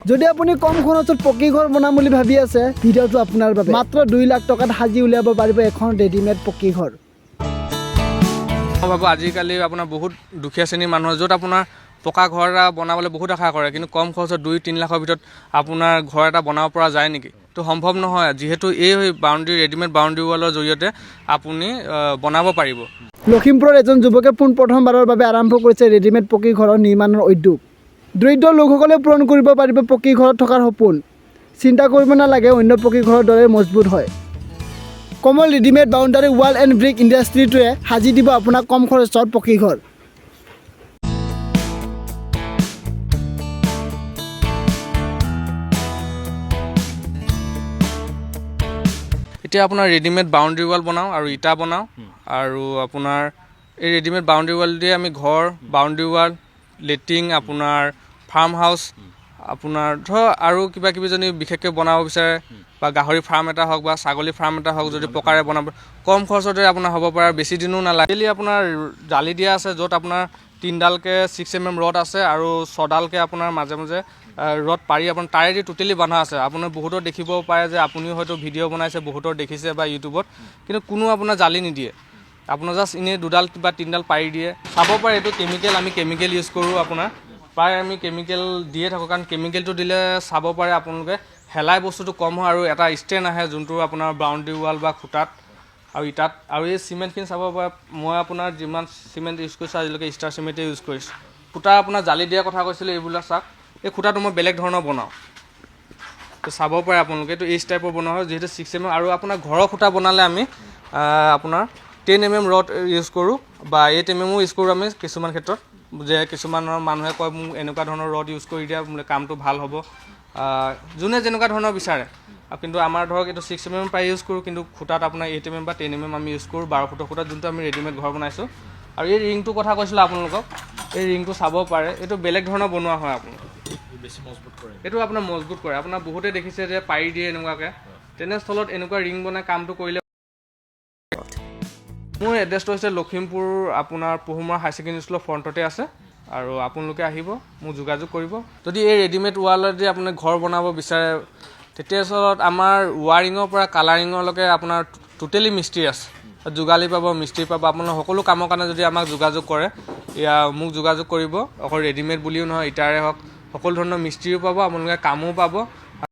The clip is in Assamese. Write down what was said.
যদি আপুনি কম খৰচত পকী ঘৰ বনাম বুলি ভাবি আছে, ভিডিঅ'টো আপোনাৰ বাবে। মাত্ৰ 2 লাখ টকাত সাজি উলিয়াব পাৰিব এখন ৰেডিমেড পকী ঘৰ। মই ভাবোঁ, আজিকালি আপোনাৰ বহুত দুখীয়া শ্ৰেণীৰ মানুহৰ য'ত আপোনাৰ পকা ঘৰ এটা বনাবলৈ বহুত আশা কৰে, কিন্তু কম খৰচত 2-3 লাখৰ ভিতৰত আপোনাৰ ঘৰ এটা বনাব পৰা যায় নেকি? তো সম্ভৱ নহয়। যিহেতু এই বাউণ্ডেৰী, ৰেডিমেড বাউণ্ডেৰী ৱালৰ জৰিয়তে আপুনি বনাব পাৰিব। লখিমপুৰৰ এজন যুৱকে পোনপ্ৰথমবাৰৰ বাবে আৰম্ভ কৰিছে ৰেডিমেড পকী ঘৰৰ নিৰ্মাণৰ উদ্যোগ। দৰিদ্ৰ লোকসকলে পূৰণ কৰিব পাৰিব পকী ঘৰত থকাৰ সপোন। চিন্তা কৰিব নালাগে, অন্য পকী ঘৰৰ দৰে মজবুত হয়। Kamal readymade boundary wall and brick ইণ্ডাষ্ট্ৰিটোৱে সাজি দিব আপোনাক কম খৰচত পকী ঘৰ। এতিয়া আপোনাৰ ৰেডিমেড বাউণ্ডেৰী ৱাল বনাওঁ আৰু ইটা বনাওঁ আৰু আপোনাৰ এই ৰেডিমেড বাউণ্ডেৰী ৱাল দিয়ে আমি ঘৰ, বাউণ্ডেৰী ৱাল, লেট্ৰিন, আপোনাৰ ফাৰ্ম হাউচ, আপোনাৰ ধৰক আৰু কিবা কিবি যদি বিশেষকৈ বনাব বিচাৰে বা গাহৰি ফাৰ্ম এটা হওক বা ছাগলী ফাৰ্ম এটা হওক, যদি পকাৰে বনাব, কম খৰচতে আপোনাৰ হ'ব পাৰে, বেছি দিনো নালাগে। ডেইলি আপোনাৰ জালি দিয়া আছে, য'ত আপোনাৰ তিনিডালকৈ 6 mm ৰড আছে আৰু ছডালকৈ আপোনাৰ মাজে মাজে ৰড পাৰি আপোনাৰ তাৰেদি টোটেলি বন্ধা আছে। আপোনাৰ বহুতৰ দেখিব পাৰে যে আপুনিও হয়তো ভিডিঅ' বনাইছে, বহুতৰ দেখিছে বা ইউটিউবত, কিন্তু কোনো আপোনাৰ জালি নিদিয়ে। আপোনাৰ জাষ্ট এনেই দুডাল বা তিনিডাল পাৰি দিয়ে। চাব পাৰে, এইটো কেমিকেল, আমি কেমিকেল ইউজ কৰোঁ। আপোনাৰ প্ৰায় আমি কেমিকেল দিয়ে থাকোঁ, কাৰণ কেমিকেলটো দিলে চাব পাৰে আপোনালোকে হেলাই বস্তুটো কম হয় আৰু এটা ষ্টেণ্ড আহে, যোনটো আপোনাৰ বাউণ্ডেৰী ৱাল বা খুঁটাত আৰু ইটাত। আৰু এই চিমেণ্টখিনি চাব পাৰে, মই আপোনাৰ যিমান চিমেণ্ট ইউজ কৰিছোঁ, আজিলৈকে ষ্টাৰ চিমেণ্টেই ইউজ কৰিছোঁ। খুঁটা আপোনাৰ জালি দিয়াৰ কথা কৈছিলোঁ, এইবিলাক চাওক, এই খুঁটাটো মই বেলেগ ধৰণৰ বনাওঁ। তো চাব পাৰে আপোনালোকে, এইটো এইচ টাইপৰ বনোৱা হয়, যিহেতু 6 mm। আৰু আপোনাৰ ঘৰৰ খুঁটা বনালে আমি আপোনাৰ 10 mm ৰড ইউজ কৰোঁ বা 8 mmও ইউজ কৰোঁ আমি কিছুমান ক্ষেত্ৰত, যে কিছুমানৰ মানুহে কয়, মোক এনেকুৱা ধৰণৰ ৰড ইউজ কৰি দিয়া বোলে, কামটো ভাল হ'ব। যোনে যেনেকুৱা ধৰণৰ বিচাৰে। আৰু কিন্তু আমাৰ ধৰক এইটো 6 mm প্ৰায় ইউজ কৰোঁ, কিন্তু খুঁটাত আপোনাৰ 8 mm বা 10 mm আমি ইউজ কৰোঁ 12 ফুটৰ খুঁটাত, যোনটো আমি ৰেডিমেড ঘৰ বনাইছোঁ। আৰু এই ৰিংটোৰ কথা কৈছিলোঁ আপোনালোকক, এই ৰিংটো চাব পাৰে, এইটো বেলেগ ধৰণৰ বনোৱা হয় আপোনাৰ। বেছি মজবুত কৰে। এইটো আপোনাৰ মজবুত কৰে। আপোনাৰ বহুতে দেখিছে যে পাৰি দিয়ে এনেকুৱাকৈ, তেনেস্থলত এনেকুৱা ৰিং বনাই কামটো কৰিলে। মোৰ এড্ৰেছটো হৈছে লখিমপুৰ, আপোনাৰ পহুমৰা হায়াৰ ছেকেণ্ডেৰী স্কুলৰ ফ্ৰণ্টতে আছে আৰু আপোনালোকে আহিব, মোক যোগাযোগ কৰিব। যদি এই ৰেডিমেড ৱালেদি আপুনি ঘৰ বনাব বিচাৰে, তেতিয়া আচলত আমাৰ ৱাৰিঙৰ পৰা কালাৰিঙলৈকে আপোনাৰ টোটেলি মিস্ত্ৰী আছে। যোগালী পাব, মিস্ত্ৰী পাব। আপোনাৰ সকলো কামৰ কাৰণে যদি আমাক যোগাযোগ কৰে, মোক যোগাযোগ কৰিব, অকল ৰেডিমেড বুলিও নহয়, ইটাৰে হওক, সকলো ধৰণৰ মিস্ত্ৰীও পাব, আপোনালোকে কামো পাব।